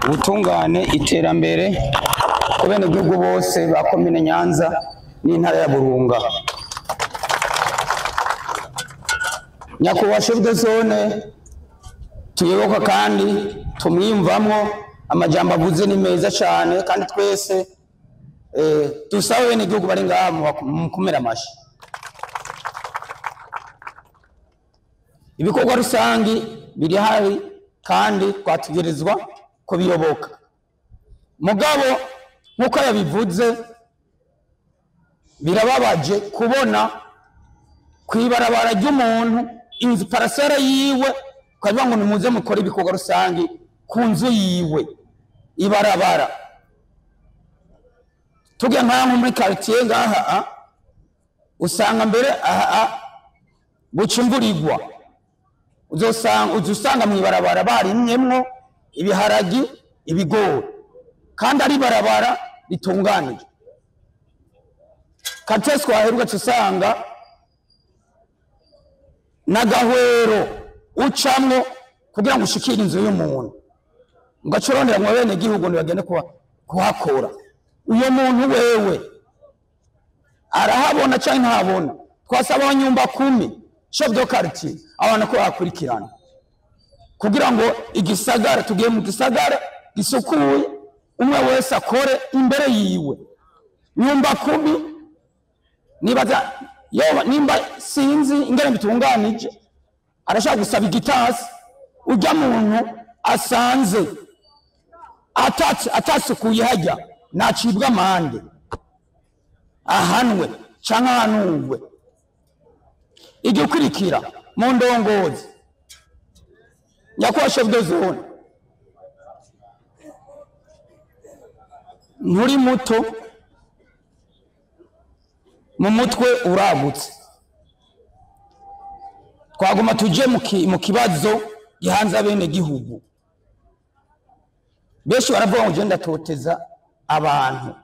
Ubutungane, iterambere ku benegihugu bose ba komine Nyanza n'intara ya Burunga. Nyakubahwa chef de zone tuyoboka kandi tumwiyumvamwo, amajambo avuze ni meza cyane, kandi twese dusabe benegihugu bari ngaha mukomere amashi. Ibikorwa rusangi biri hari kandi twategerezwa kubiyoboka. Mugabo nkuko yabivuze, birababaje kubona kwibarabara ry'umuntu inzu parasera yiwe ukavuga ngo nimuze mukore ibikorwa rusangi ku nzu yiwe ibarabara. Tujya nkaho muri quartier ngaha usanga mbere aha buca imvura igwa, uzosanga mu ibarabara barimyemwo ibiharagi, ibigori, kandi ari barabara ritunganije. Quartier twaheruka usanga n'agahwero ucamwo kugira ngo ushikire inzu y'umuntu, ugacurondera mu bene gihugu ntibagende kuhakora. Uyo muntu wewe arahabona canke ntabona? Twasaba abanyumba kumi chef de quartier abana ko bakurikirana kugira ngo igisagara tugiye mu gisagara gisukuye, umwe wese akore imbere yiwe. Nyumba kumi nibaza yoba nimba sinzi ingene bitunganije, arashaka gusaba igitasi ujya muntu asanze atasukuye hajya nacibwa amande, ahanwe canke ahanurwe. Igikurikira mu ndongozi, nyakubahwa chef de zone, nturi muto mu mutwe uragutse, twaguma tuje mu kibazo gihanze abene gihugu. Benshi baravuga ngo genda toteza abantu.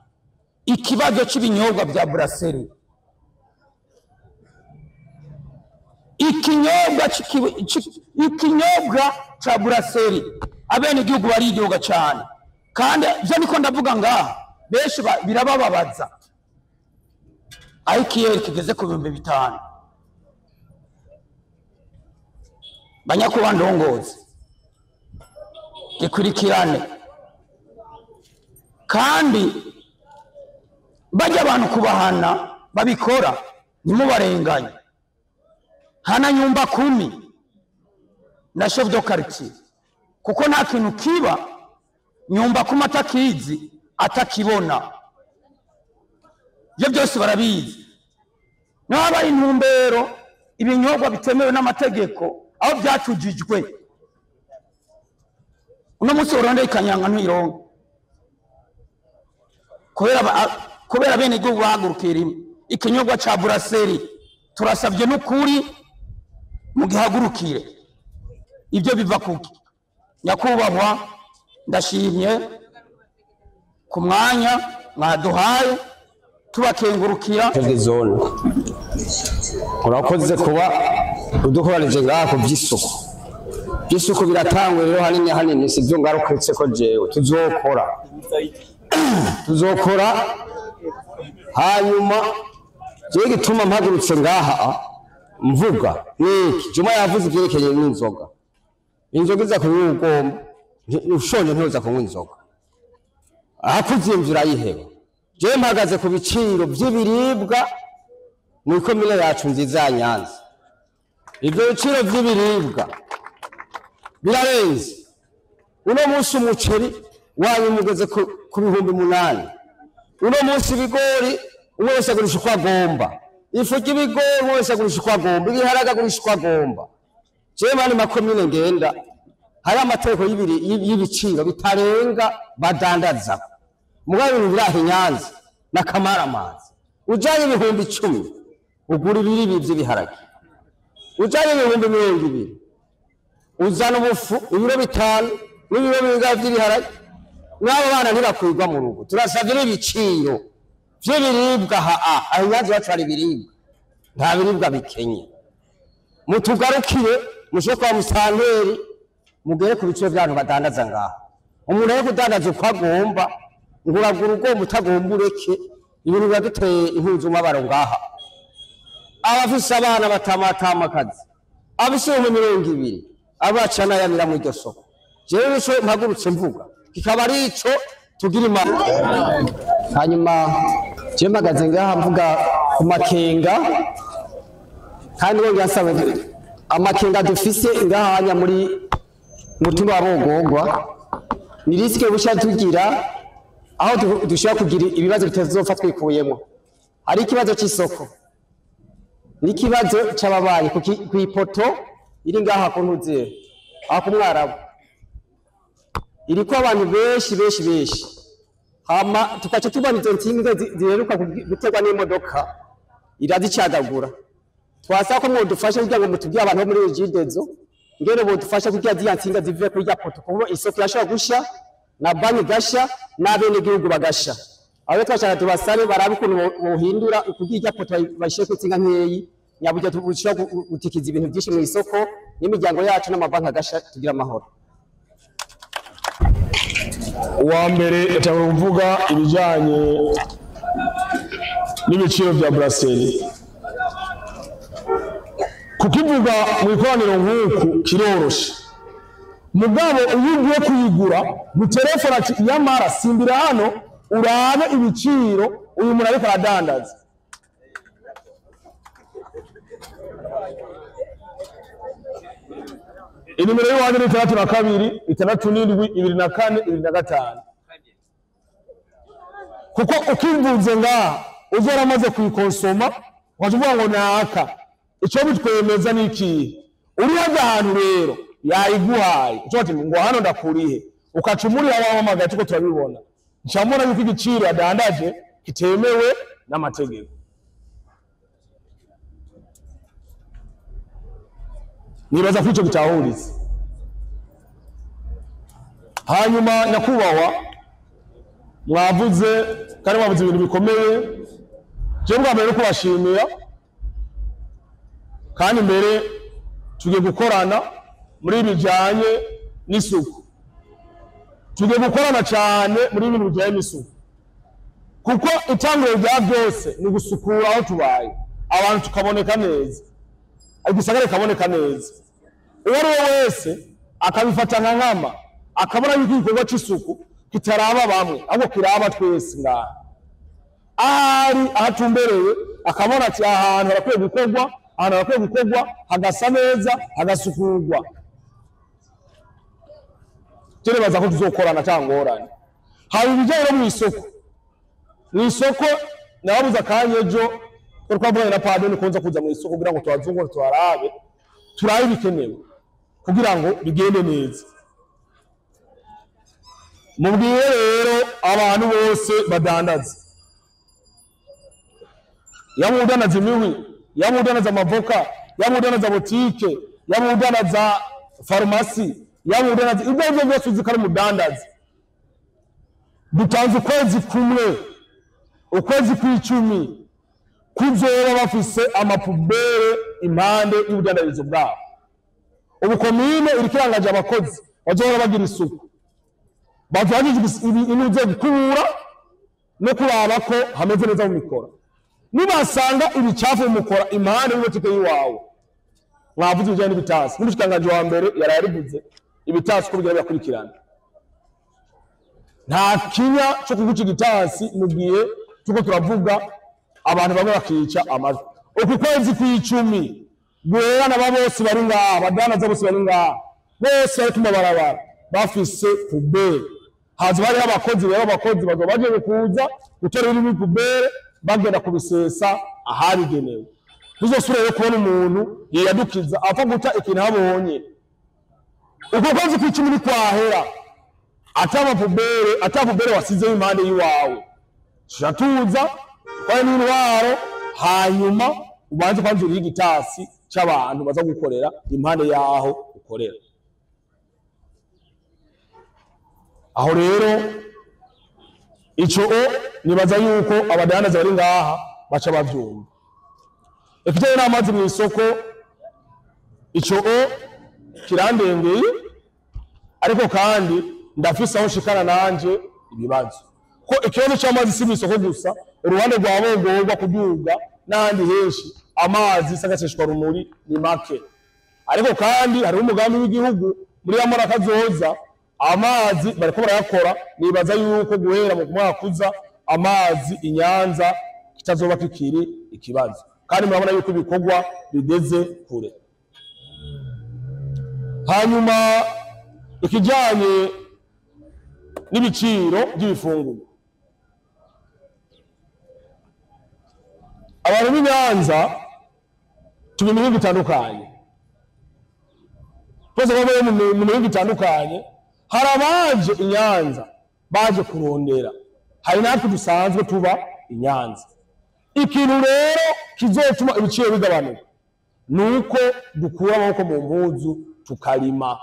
Ikibazo c'ibinyobwa bya brasserie, ikinyobwa ca brasserie abene gihugu baridoga cyane, kandi byo niko ndavuga ngaha benshi birabababaza. Aho kigeze ku 5000. Banyakuba ndongozi gikurikirane, kandi bajya abantu kubahana babikora ntimubarenganye. Hana nyumba kumi na chef de quartier, kuko nta kintu kiba nyumba kumi atakizi atakibona, ibyo byose barabizi. Naba intumbero ibinyobwa bitemewe n'amategeko aho byatujijwe, uno munsi urondeye ikanyanga ntironka kubera bene gihugu bahagurukira imwe. Ikinyobwa ca brasserie turasabye n'ukuri mugihagurukire, ibyo biva kuki? Nyakubahwa ndashimye ku mwanya mwaduhaye, tubakengurukira. Zone urakoze kuba udukoranije ngaha ku by'isuku. By'isuku biratangwe rero hanini hanini, sivyo ngaruketse ko jewe tuzokora. Hanyuma jewe gituma mpagurutse ngaha mvuga niki, Juma yavuze ivyerekeye n'inzoga. Inzoga iza kunywa ugomba ushonje ntuza kunywa inzoga, ahakuzimvye urayiheba. Jewe mpagaze ku biciro vy'ibiribwa mu komine yacu nziza ya Nyanza. Ivyo biciro vy'ibiribwa birarenze. Uno munsi umuceri wanyu mugeze ku 8,000. Uno munsi ibigori umwe wese agurisha uko agomba, ifu ry'ibigori umwe wese agurisha uko agomba, ibiharage agurisha uko agomba. Jewe mani makomine ngenda hari amategeko y'ibiciro bitarenga badandaza. Mugabo ibintu biraha Nyanza na Kamaramazi, ujanye 10,000 ugura ibiri by'ibiharage, ujanye 20,000 uzana ubufu ibiro 5 n'ibiro bingahe by'ibiharage. N'abo bana ntibakwirwa mu rugo. Turasavye n'ibiciro vy'ibiribwa aha Nyanza iwacu hari ibiribwa, nta biribwa bikenye. Mutugarukire mushe kwa musanteri mugere ku biciro by'abantu badandaza ngaha. Umuntu ari kudandaza uko agomba, ngo uragura ugomba utagomba ureke, ibintu biraduteye impuzumabaro ngaha. Abafise abana batamatama akazi, abafise 20,000, abaca n'ayamira muri iryo soko. Jewe nico mpagurutse mvuga, kikaba ari ico tugira imana. Hanyuma jewe mpagaze ngaha mvuga ku makenga, kandi wongera nsaba amakenga dufise ngaha hanya muri mutumba wa Bogogwa ni risque busha tugira aho dushobora kugira ibibazo bitazopfa twikuyemo. Hari ikibazo c'isoko n'ikibazo c'ababanyi kw'ipoto iri ngaha ku ntuze aho ku Mwarabu, iriko abantu benshi benshi benshi, hama tukaca tubona izo ntsinga ziheruka guterwa n'imodoka irazicagagura. Twasaba ko mwodufasha kugira ngo mutubwire abantu bo muri Regideso ngene bodufasha kugira ziriya ntsinga zive kuri rya poto, kuko isoko irashobora gusha na banki igasha n'abenegihugu bagasha. Aho rero twashaka tubasabe barabe ukuntu bohindura kugira irya poto bayishireko intsinga nkeyi, nyaburya dushobora gutikiza ibintu byinshi mu isoko n'imiryango yacu n'amabanki agasha, tugira amahoro. Uwa mbere yatangura kuvuga ibijyanye n'ibiciro bya brasserie. Kukivuga mu ikoraniro nk'uku kiroroshe, mugabo iyo ugiye kuyigura mu telefone ati yamara simbira hano urabe ibiciro uyu muntu ariko aradandaza. Inimero y'iwanjye ni 62 67 24 25. Kuko ukivuze ngaha uza waramaze kuyikonsoma ukaca uvuga ngo naka, ico bitwemeza ni ikihe? Uri hajya ahantu rero yayiguhaye, uca uti ngo hano ndakurihe, ukaca umuriha wahamagaye, tuko turabibona. Nca mbona yuko igiciro adandaje kitemewe n'amategeko. Nibaza ko ico gitahuritse. Hanyuma nyakubahwa, mwavuze kandi mwavuze ibintu bikomeye. Jewe bwa mbere no kubashimira, kandi mbere tugiye gukorana muri bijanye n'isuku. Tugiye gukorana cyane muri ibintu bijanye n'isuku, kuko itanguriro rya byose ni gusukura aho tubaye, abantu tukaboneka neza, igisagara kikaboneka neza. Uwo ari we wese akabifata nka nkama, akabona yuko igikorwa c'isuku kitaraba bamwe, ahubwo kiraba twese ngaha. Ahari ahatumbereye akabona ati aha hantu harakwiye gukorwa, ahantu harakwiye gukorwa hagasa neza, hagasukurwa. Turebaza ko tuzokorana ata ngorane. Haba ibijyanye no mw'isoko. Mw'isoko nababuze akanya ejo, ko twavuganye na padiri ko nza kuza mw'isoko kugira ngo tuhazungure, tuharabe, turabe ibikenewe kugira ngo bigende neza. Mubwire rero abantu bose badandaza, yaba udandaza imihwi, yaba udandaza amavoka, yaba udandaza botike, yaba udandaza farumasi, yaba udandaza ibyo aribyo byose uzi ko ari umudandaza. Dutanze ukwezi kumwe, ukwezi kw'icumi, kuzoba bafise amapubere impande y'ubudandarizo bwabo. Ubu komine iriko irangaje abakozi bazohora bagira isuku, bazohagije inuze gukubura no kuraba ko hameze neza mu mikora. Nibasanga ibicafu mu mukora impande y'ubutike y'iwawe, mwavuze ibijyanye n'ibitasi, n'umushikiranganji wa mbere yaraye arivuze ibitasi ko bigira bibakurikirana. Nta kinya cyo kuguca igitasi mu gihe tuko turavuga abantu bamwe bakica amajwi. Uku kwezi kw'icumi guhera na ba bose bari ngaha, abadandaza bose bari ngaha, bose bari ku mabarabara bafise pubere. Haza hariho abakozi rero, abakozi bazoba bagiye kuza gutora ibiri muri pubere bagenda kubisesa ahabigenewe. Ntuzosubire rero kubona umuntu yiyadukiza apfa guta ikintu abonye. Uko kwezi kw'icumi ni kwahera ata pubere wasizeho impande y'iwawe, tuja tuza tware n'intwaro, hanyuma ubanze kwanza urihe igitasi c'abantu baza gukorera impande y'aho ukorera. Aho rero ico o nibaza yuko abadandaza bari ngaha baca bavyumva. Ikijanye n'amazi mw'isoko, ico o kirandengeye, ariko kandi Ndafise aho nshikana nanje ibibazo, ko ikibazo c'amazi si mw'isoko gusa, uruhande rwa Bogorwa kuduga n'ahandi henshi amazi sagaseshwa rumuri ni make. Ariko kandi hariho umugambi w'igihugu muri ya murakazoza, amazi bariko barayakora. Nibaza yuko guhera mu mwaka uza amazi i Nyanza kitazoba kikiri ikibazo, kandi murabona yuko ibikorwa bigeze kure. Hanyuma ikijanye n'ibiciro by'ibifungurwa, abantu b'i Nyanza tuba imihingo itandukanye, twese babaye mu mihingo itandukanye. Hari abaje i Nyanza baje kurondera, hari natwe dusanzwe tuba i Nyanza. Ikintu rero kizotuma ibiciro bigabanuka nuko dukura amaboko mu mpuzu tukarima,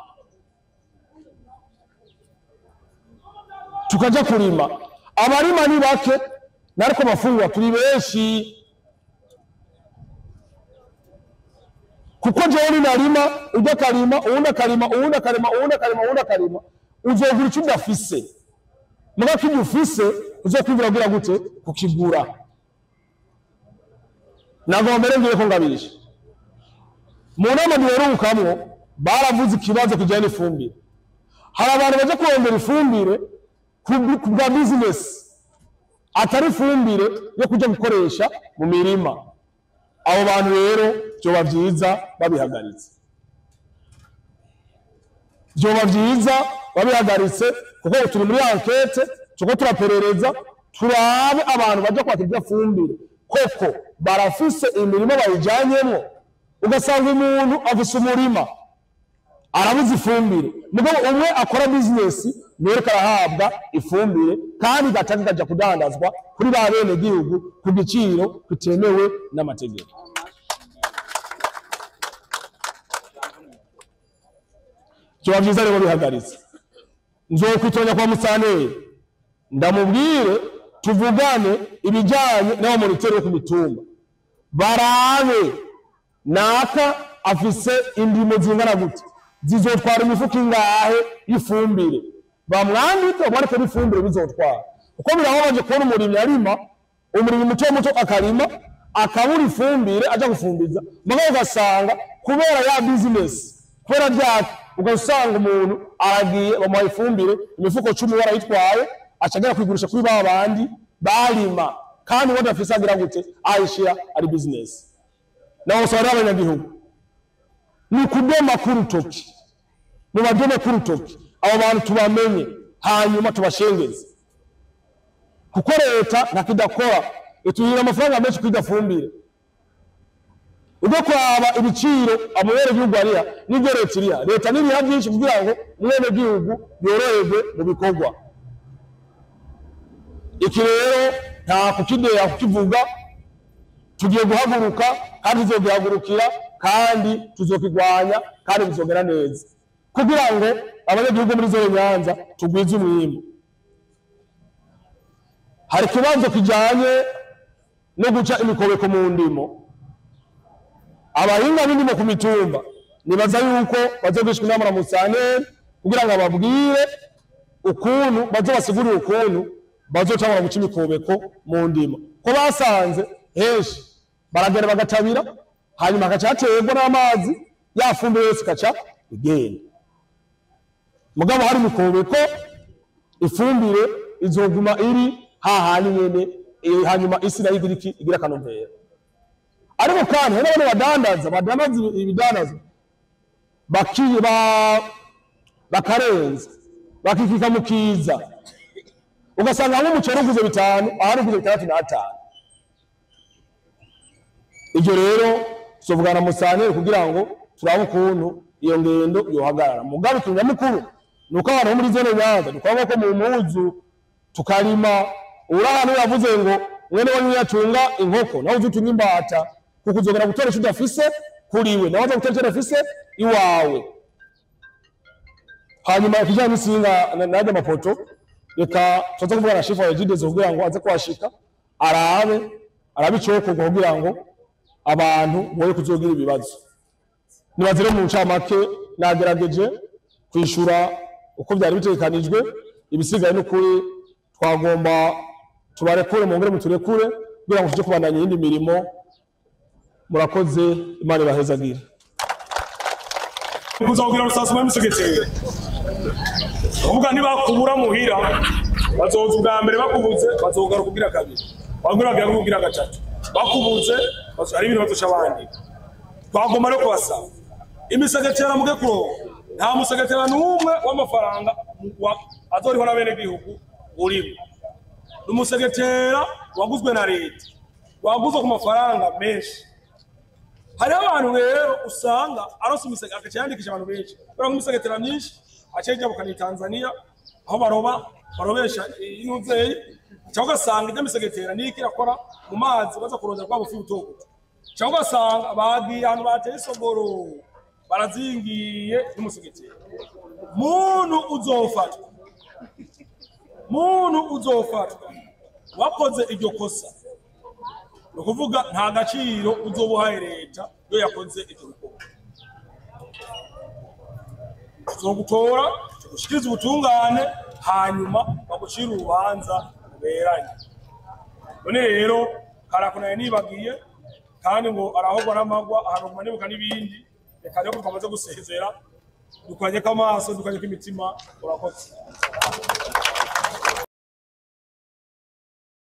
tukaja kurima. Abarima ni bake, nariko bafungura turi benshi, kuko jewe ninarima, ujya akarima, uwundi akarima, uwundi akarima, uwundi akarima, uwundi akarima, uzogura icyo udafise. Muga ko ibyo ufise uzokwibwira kugira gute kukigura. Nagomba mbere ngiye ko ngabisha mu nama duherukamwo baravuze ikibazo kijyanye n'ifumbire. Hari abantu baje kurondera ifumbire ku bwa business, atari ifumbire yo kuja gukoresha mu mirima. Abo bantu rero vyoba vyiza babihagaritse, vyoba vyiza babihagaritse, kuko turi muri enquête, turiko turaperereza turabe abantu baja kwaka iryo fumbire koko barafise imirima bayijanyemwo. Ugasanga umuntu afise umurima arabuze ifumbire, mugabo umwe akora business niwe arahabwa ifumbire, kandi gatatu kaja kudandazwa kuri ba bene gihugu ku giciro kitemewe n'amategeko. Vyoba vyiza rero bihagaritse. Nzokwitonya kwa Musaneri ndamubwire tuvugane ibijanye n'abamonitere ku mitumba, barabe naka afise indimo zingana gute, zizotwara imifuko ingahe y'ifumbire, bamwandike bamwereke n'ifumbire bizotwara. Kuko birababaje kubona umurimyi arima, umurimyi muto muto akarima akabura ifumbire aja gufumbiza, mugabo ugasanga kubera ya business, kubera byaka, ugasanga umuntu aragiye bamuha ifumbire imifuko 10 barayitwaye, acagera kwigurisha kuri ba bandi barima, kandi badafise agira gute ayishira ari business. Naho sara abanyagihugu ni kudoma kurutoki, mubadome kurutoki abo bantu tubamenye, hanyuma tubashengeze, kuko leta ntakidakora ituhira amafaranga menshi kwigafumbire. Ubwo kwaba ibiciro amubere gihugu ariya n'ibyo leta iriya, leta n'iriha byinshi kugira ngo umwene gihugu yoroherwe mu bikorwa. Iki rero nta kukideya kukivuga, tugiye guhaguruka kandi tuzogihagurukira kandi tuzokigwanya kandi bizogera neza, kugira ngo abanyagihugu muri zone Nyanza tugwize umwimbu. Hari ikibazo kijanye no guca imikobeko mu ndimo. Abahinga b'indimo ku mitumba nibaza yuko bazogishwa inama na Musaneri kugira ngo ababwire ukuntu bazobasigurire ukuntu bazotangura guca imikobeko mu ndimo, ko basanze henshi baragenda bagatabira, hanyuma hagaca haterwa n'amazi, ya fumbire yose ikaca igenda. Mugabo hari imikobeko, ifumbire izoguma iri hahandi nyene, hanyuma isi nayo igira iki, igira akanovera. Ariko kandi hari n'abantu badandaza ibidandazwa bakarenza, bakikika mu kiza, ugasanga nk'umuceri uguze 5 ahari uguze 6 na 5. Ibyo rero tuzovugana na Musaneri kugira ngo turabe ukuntu iyo ngendo yohagarara. Mugabo ikintu nyamukuru ni uko abantu bo muri zone Nyanza dukora ko mu mpuzu tukarima. Uri ahantu yavuze ngo mwene wanyu yatunga inkoko nawe uzutunga imbata, kuko uzogera gutora icyo udafise kuriwe, nawe aza gutora icyo udafise iwawe. Hanyuma ikijyanye n'insinga n'ajya amapoto, reka tuze kuvugana na chief wa Egides kugira ngo aze kuhashika arabe icokorwa kugira ngo abantu boye kuzogira ibibazo. Nibaze rero mu ncamake nagerageje kwishura Uko byari bitegekanijwe, ibisigaye n'ukuri twagomba tubarekure, mwongere muturekure kugira ngo tuje kubandanya iyindi mirimo. Murakoze, Imana ibahezagire. Kuzogira rusasuma y'umusegeteri, kuvuga ntibakubura muhira, bazoza ubwa mbere bakubuze, bazogaruka kugira kabiri, bongera bagira kugira gatatu bakubuze, hari ibintu bazoca bandika. Twagomba no kubasaba imisegetera muge kuronka. Nta musegetera n'umwe w'amafaranga azoriho na bene gihugu urimo. Ni umusegetera waguzwe na leta, waguzwe ku mafaranga menshi. Hariho abantu rero usanga aronse umusega agaca yandikisha abantu benshi, kubera ko imisegetera myinshi aca yijabukana i Tanzania aho baroba, barobesha intuzeyi, cyangwa ugasanga ijya misegetera niko irakora mu mazi baza kurondera kwa bufi buto buto, cyangwa ugasanga bagiye ahantu bateye isogoro barazingiye n'umusegetera. Muntu uzofatwa, muntu uzofatwa wakoze iryo kosa, ni ukuvuga nta gaciro uzobuhaye leta iyo yakoze ibyo bikorwa. Tuzogutora, tugushikirize ubutungane, hanyuma bagucire urubanza ruberanye. None rero karakunaye nibagiye kandi ngo arahogwa n'amagwa ahantu nibuka n'ibindi. Reka rero twamaze gusezera, dukanyeko amaso, dukanyeko imitima. Urakoze.